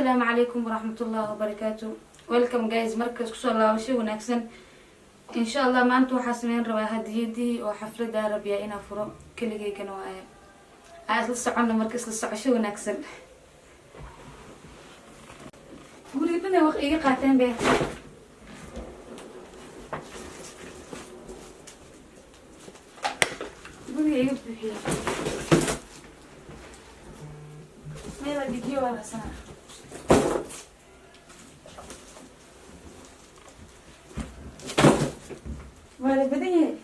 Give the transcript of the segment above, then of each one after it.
Asalaamu calaykum waraxmatullaahi wabarakaatu. Welcome guys, markaas kusoo laabasho wanaagsan insha Allah. Maanta waxaa sameyn rabaa hadiyadii oo xaflada rabiya inaa furo, keligaygana waaye. Aa isla socono marka, isla socosho wanaagsan. Guriga dhan waq iga qaateen be. Guriga iga buuxiye, meela dejiyo waa rasanaa. Waa la badan yahay.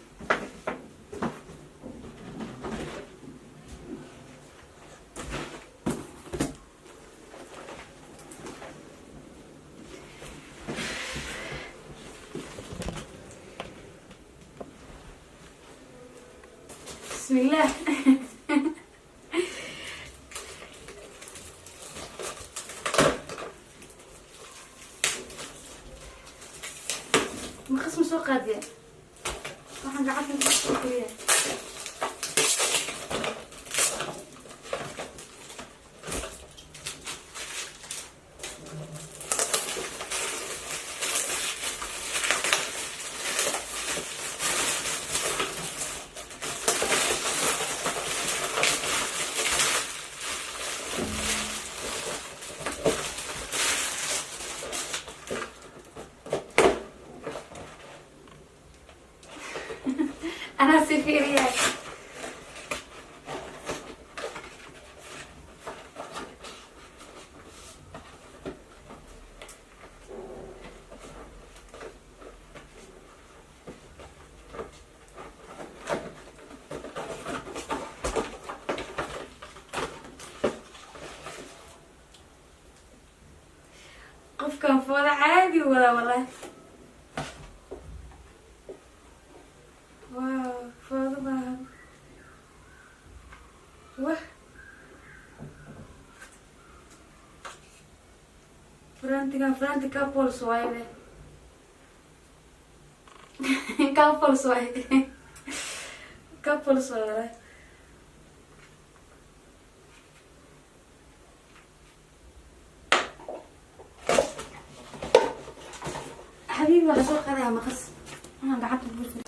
Bismillah. Maqas ma soo qaadiya? Waxaan gacanta ku soo keliya. Anaa si fiiriya. Qofkan fooda caadi wadaa wallahi. Wow, fooda maahan. Wah, farantigan faranti couples waaye be, couples waaye, couples waaye wallahi. Xabiibi, waxaa soo qaadaya maqas, waxaan gacanta ku. Bismillah.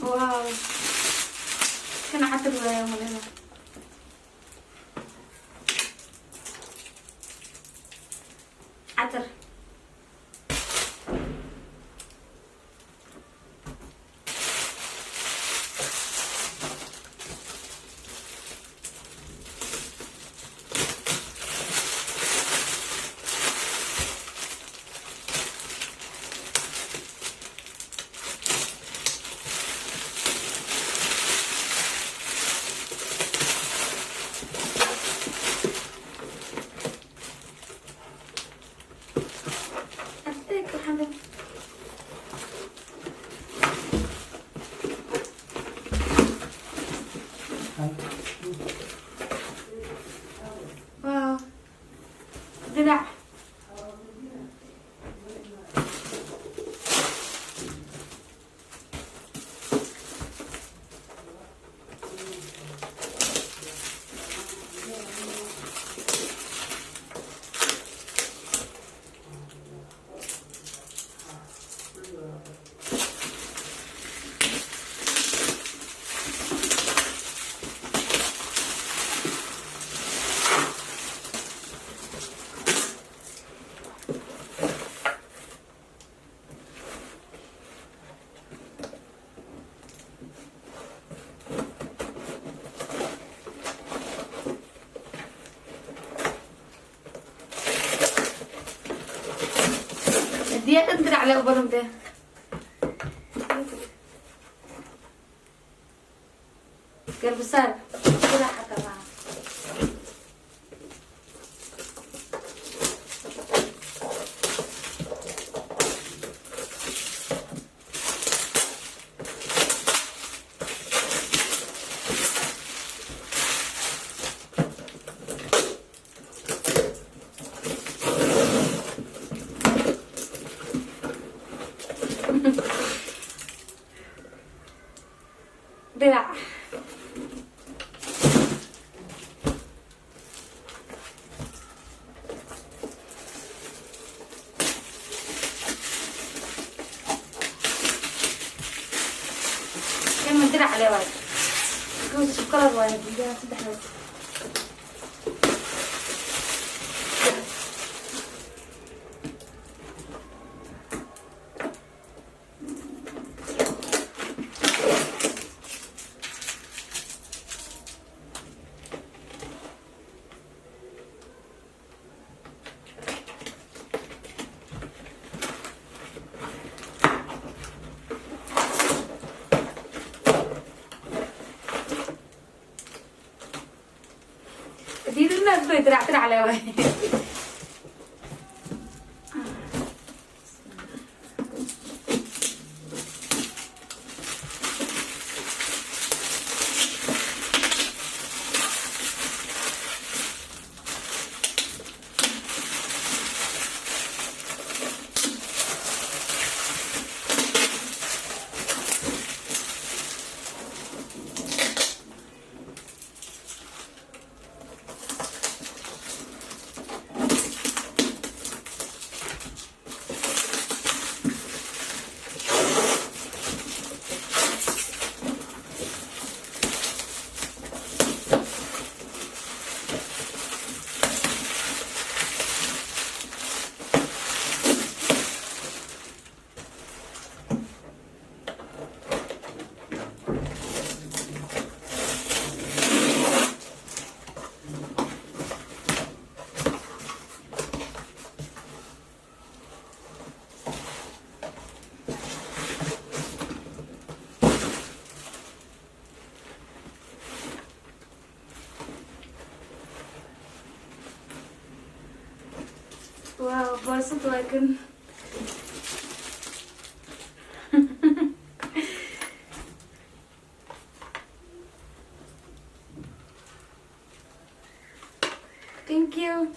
Wow, kan catar waayo malena. Catar. Adeeg waxaan. Wow, dinac. Hadiya dhan dinac le u badan be. Garbasaar dinac xataa maaha. Leewaay, because isku kalar waayo hadiyadaha saddexdaas. Hadiyadana bay dirac dirac leewaay. Wow, boorsada waa kan. Thank you.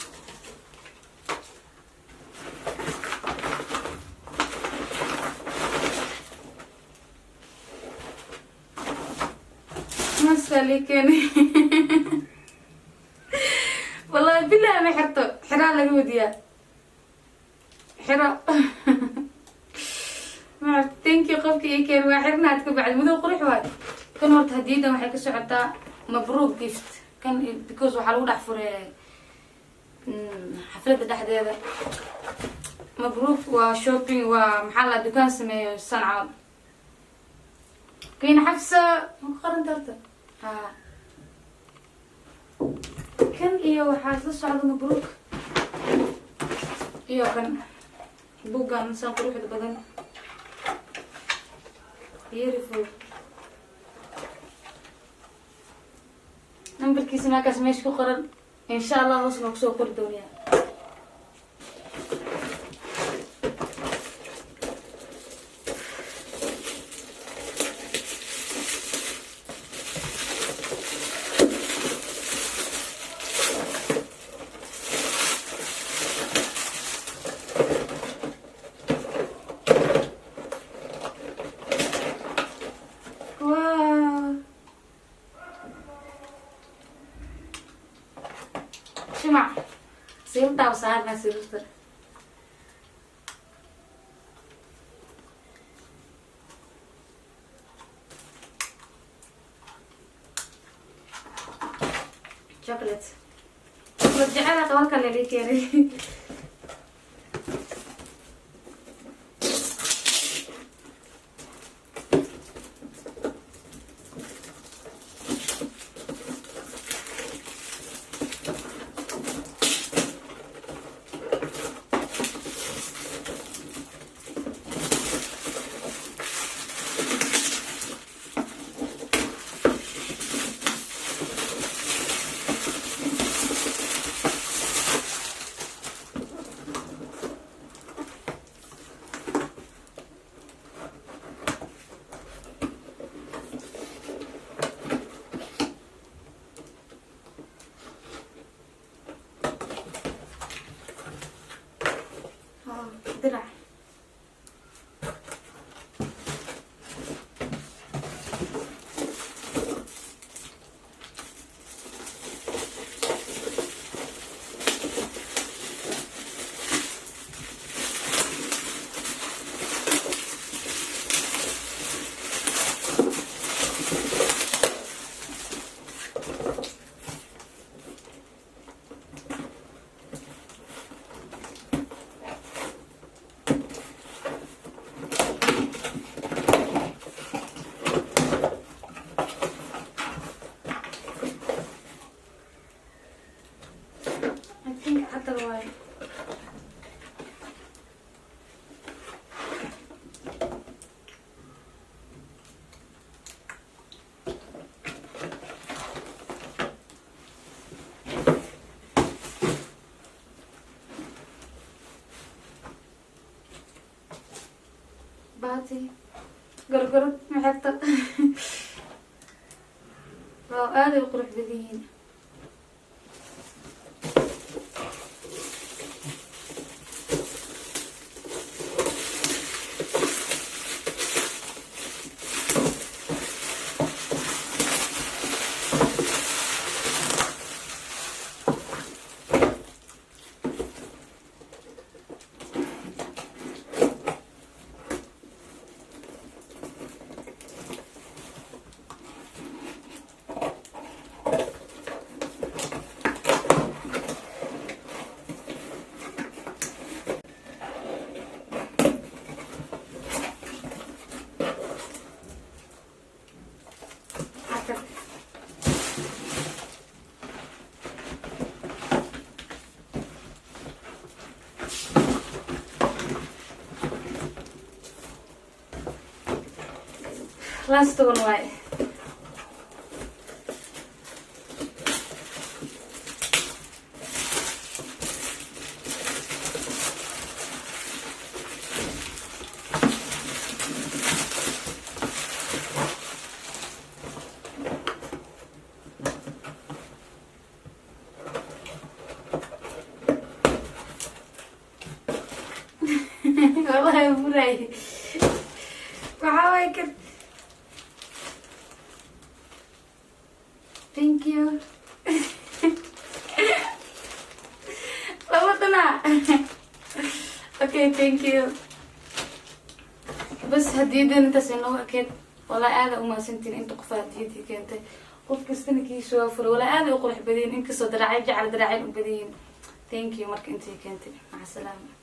Masalikani wallahi billahi ma xirto, xiraa laga wadiyaa, xiro ma. Thank you qofka ii keen. Waa xirnaad ka bacdi, madow qurux waay kan. Horta hadiyadan waxay ka socotaa Mabruuk Gift kan, because waxaa lagu dhex furay xafladda dhexdeeda. Mabruuk waa shopping, waa maxaa la dukaan sameeyo sanca. Kiina Xafsa ma ku qaranta horta. Ha, kan iyo waxaa isla socda Mabruuk iyo kan buuggan saan quruxda badan, beautiful. Nambarkiisa markaas meesha ku qoran, insha Allah hoosna kusoo qori doonaya. Wow, shumac siirtaa saarna sariirta. Chocolate, chocolate jecela qabanka lali keenay. Shaati gorgorad ma xirto. Wow, aaday u qurux badan yihiin. Catar. Last one waay. Wallahi furay. Waxaa waay kan. Thank you. Laba dhinac. Okay, thank you. Bas, hadiyadan intaas inoogu ekeed. Walaa, aada umahadsantiin inta qof hadiyadii keentay. Qof kastana kiisu waa furay. Walaa, aada u qurux badan, inkastoo daraacyo jecel daraacyo u badan yihiin. Thank you marka intii keentay. Maca salaama.